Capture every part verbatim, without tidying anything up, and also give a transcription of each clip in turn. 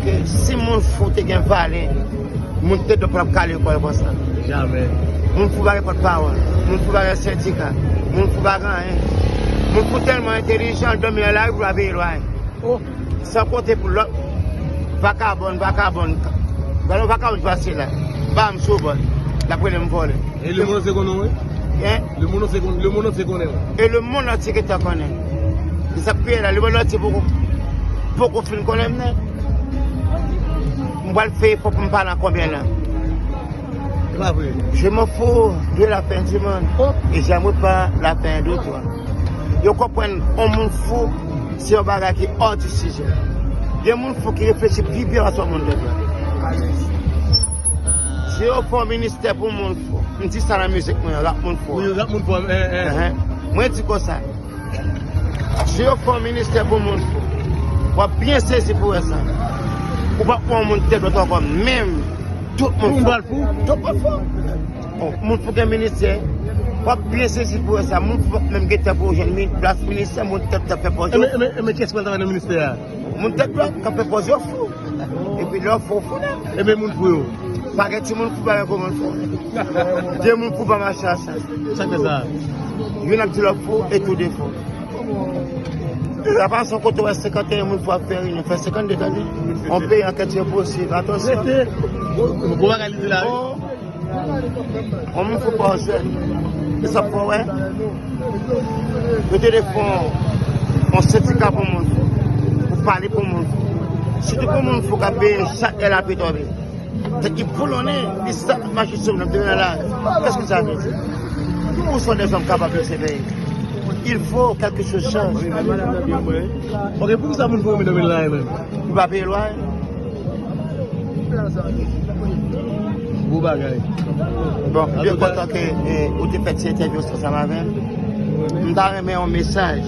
Ke si moun fou te gen valè, moun tèt dwèt pa t ap kale kò l konsa. Jamè. Moun fou pa gen pòtpawòl. Moun fou pa gen sendika. Moun fou pa gen anyen. Moun fou tèlman entèlijan, l dòmi nan lari pou l pa peye lwaye. Oh. San konte pou lòt vakabòn, vakabòn. Gade yon vakabòn ki pase la. Ba m sou bòl. L ap rele m vòlè. E lemonn antye konnen w, wi. Hein? Lemonn antye kon-, lemonn antye konnen w. E lemonn antye gentan konnen. E sa k pi rèd la, lemonn antye poko, poko fin konnen m nèt. M pral fè efò pou m pa nan konbyen nan. Se pa vre. Je m'en fous de la fin du monde. Oh. Et j'aimerais pas la fin de toi. Yo konprann yon moun fou, se yon bagay ki hors du sujet. Gen moun fou ki reflechi pi byen pase yon moun de byen. Si yo fè yon ministè pou moun fou, m di sa nan mizik mwen, rap moun fou. Wi, rap moun fou, eh, eh. Enhen. Mwen di konsa, si yo fè yon ministè pou moun fou, w ap byen sezi pou wè sa. Ou p ap wè yon moun tèt dwèt ankò menm. Tout moun fou. Tout moun fou. Bon, moun fou gen ministè. W ap byen sezi pou wè sa. Moun fou p ap menm gen tan pou yo jwenn mi-, plas ministè, moun tèt dwèt ap fè pòz yo. E men, e men, e men kiyès ki pral travay nan ministè a? Moun tèt dwèt k ap fè pòz yo fou. Epi lè w fou, w fou nèt. E men moun fou yo. Pa gen timoun fou, pa gen granmoun fou. De moun fou pa mache ansanm. Sa k fè sa? Youn ap di lòt fou e tou de fou. Sa pa son kote w wè senkanteyen moun fou ap fè reyinyon, fè senkannde tande. On peyi an kèt enposib, atansyon. Rete. Gwo bagay li di la, wi. Oh. Yon moun fou pa w jwenn. E sa fò wè. Yo te defon yon sendika pou moun fou. Pou pale pou moun fou. Sitou pou moun fou k ap beye chak lè lapli tonbe. Tèt ki boulonnen, li sa mache sou nou, demen la. Qu'est-ce que ça veut dire? Où sont les hommes capables de ce pays? Il faut quelque chose change. Ok, poukisa moun fou renmen dòmi la menm? Li pa peye lwaye. Gwo bagay. Bon, m byen kontan ke, eh, ou te fè ti entèvyou ansanm avè m. M ta renmen yon mesaj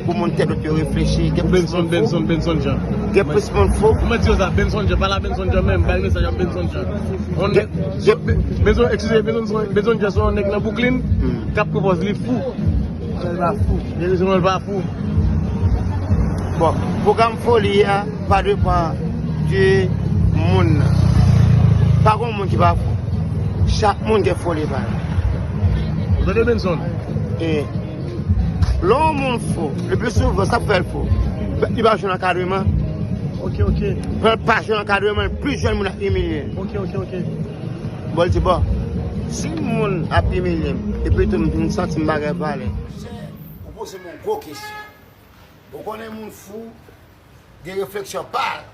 pou moun tèt dwèt yo reflechi. Gen plis moun fou. Benson, Benson, Benson Jean. Gen plis moun fou. Mwen di yo sa, Benson Jean, pale a Benson Jean menm, bay mesaj a Benson Jean. On gen, gen, Benson, eskize, Benson, Benson Jean se yon nèg nan Brooklyn, hmm, k ap pran pòz li fou. Li pa fou. Li pa fou. Bon, pwogram foli a pa depann de moun nan. Pa gen moun ki pa fou. Chak moun gen foli pa l. Ou tande Benson? E lè yon moun fou, le pli souvan, sa k fè l fou? Li pa jwenn ankadreman. Ok, ok. Lè l pa jwenn ankadreman, li plis jwenn moun ap imilye l. Ok, ok, ok. Bon, l di, bon, si moun ap imilye m, epi tou m, m santi m pa gen valè. Ou poze m yon gwo kesyon. Ou konnen moun fou gen refleksyon pa l.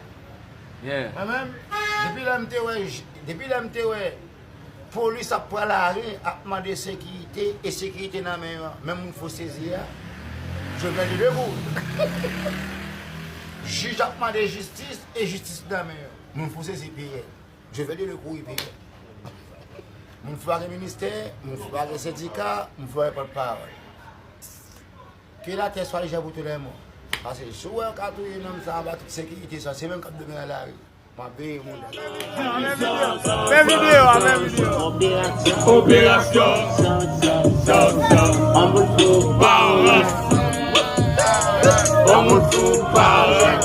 Yeah. Mwen menm, depi lè m te wè, depi lè m te wè polis ap pran lari, ap mande sekirite, e sekirite nan men yo, men moun fou sezi a, je vais de le bout. Jij ap mande jistis, e jistis nan men yo. Moun fou sezi pi rèd. Je vais de le bout pi rèd. Moun fou pa gen ministè, moun fou pa gen sendika, moun fou pa gen pòtpawòl. Que la terre soit légère pour tous les morts. Paske si w wè yo ka touye nonm sa anba tout sekirite sa, se menm k ap dòmi nan lari. M ap veye moun. Men videyo a, men videyo. Operasyon. Operasyon. Zòt, zòt, zòt. An bout pou pa anran. An bout pou pa anran.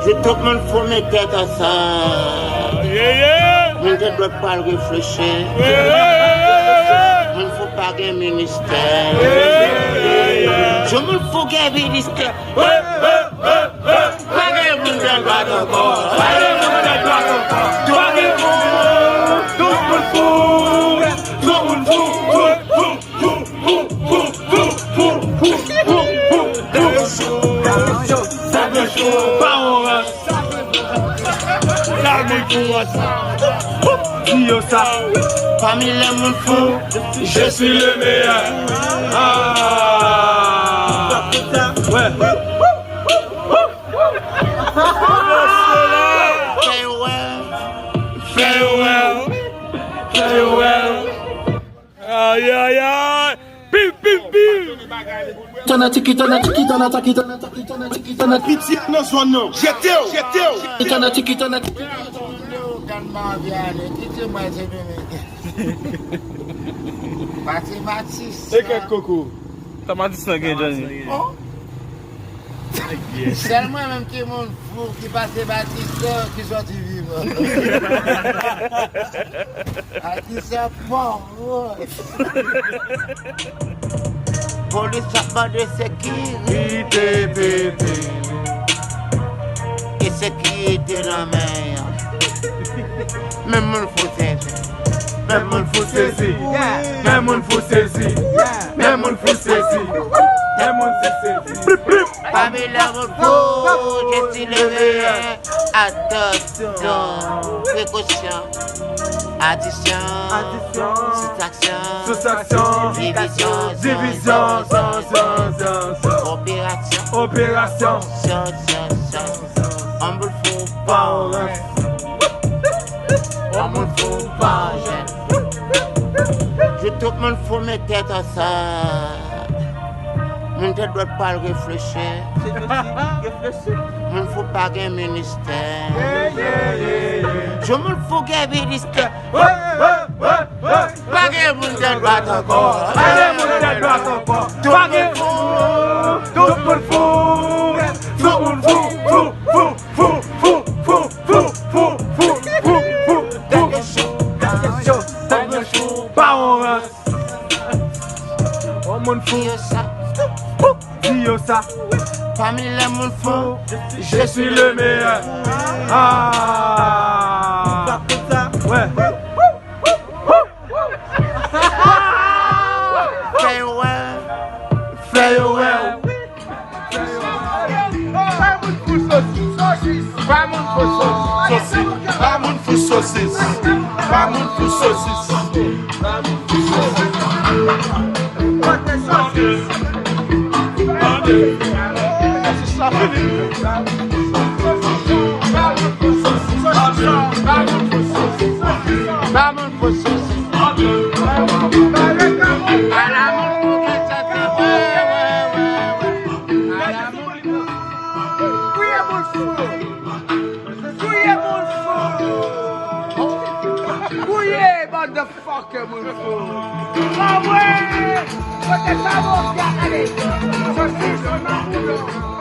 Se tout moun fou met tèt ansanm. Yeah, yeah. Moun tèt dwèt pa l reflechi. Yeah, yeah, yeah, yeah. Moun fou pa gen ministè. Yeah, yeah, yeah, yeah. Se moun fou gen ministè. Pa gen moun tèt dwèt ankò. Pa gen moun tèt dwèt ankò. Pa gen moun. Tout moun fou. Tout moun fou. Tout moun fou. Sa gen cho, pa yon rans. Lage pou ansanm. Di yo sa. Pami lè moun fou, je suis le meilleur. Ah. Ouais. Fè yo wè. Fè yo wè. Fè yo wè. Ay, ay, ay. Pim, pim, pim. Tana tiki, tana tiki, tana taki, tana taki, tana tiki, tana tiki. Pitit nan zòn nan. Jete w, jete w. Tana tiki, tana tiki. Gad m anvi ale. Kite mwen se Dominiken. Pati Matis. E kèk koko. Sa Matis lan gen, Johnny? Oh. Sèl mwen menm ki moun fou ki pase Batista ki sòti vivan. Batista pòv. Polis ap mande sekirite, bebe. E sekirite nan men an. Men moun fou sezi. Men moun fou sezi. Men moun fou sezi. Men moun fou sezi. Men moun fou sezi. Plip, plip. Pami lè moun fou, Jezi le meyè. Atansyon, prekosyon, adisyon, sibtraksyon, divizyon, divizyon, operasyon, operasyon, yon moun fou pa yon rans. Yon moun fou pa yon jèn. Jou tout moun fou met tèt ansanm. Moun tèt dwat pral reflechi. Reflechi. Moun fou pa gen ministè. Jou moun fou gen ministè. Pa gen moun tèt dwat ankò. Pa gen moun tèt dwat ankò. Tout moun fou. Tout moun fou. Tout moun fou. Fou, fou, fou. Pa yon rans. Yon moun fou. Di yo sa. Di yo sa. Pami lè moun fou, je suis le meilleur. Ah. Wè. Fè yo wè. Fè yo wè. Pa moun fou sosis. Pa moun fou sosis. Sosis. Pa moun fou sosis. Pa moun fou sosis. Pa moun fou sosis. Kote sosis? Tande. Sosis la fini. Pa moun fou sosis. Pa moun fou sosis. Pa moun fou sosis. Ala moun pou ki sa te wè, wè, wè, wè. Ala moun pou. Kriye moun fou. Kriye moun fou. Kriye, motherfucker, moun fou. Anmwe! Kote sa, mon gars? Ale. Sosis, on a boulot.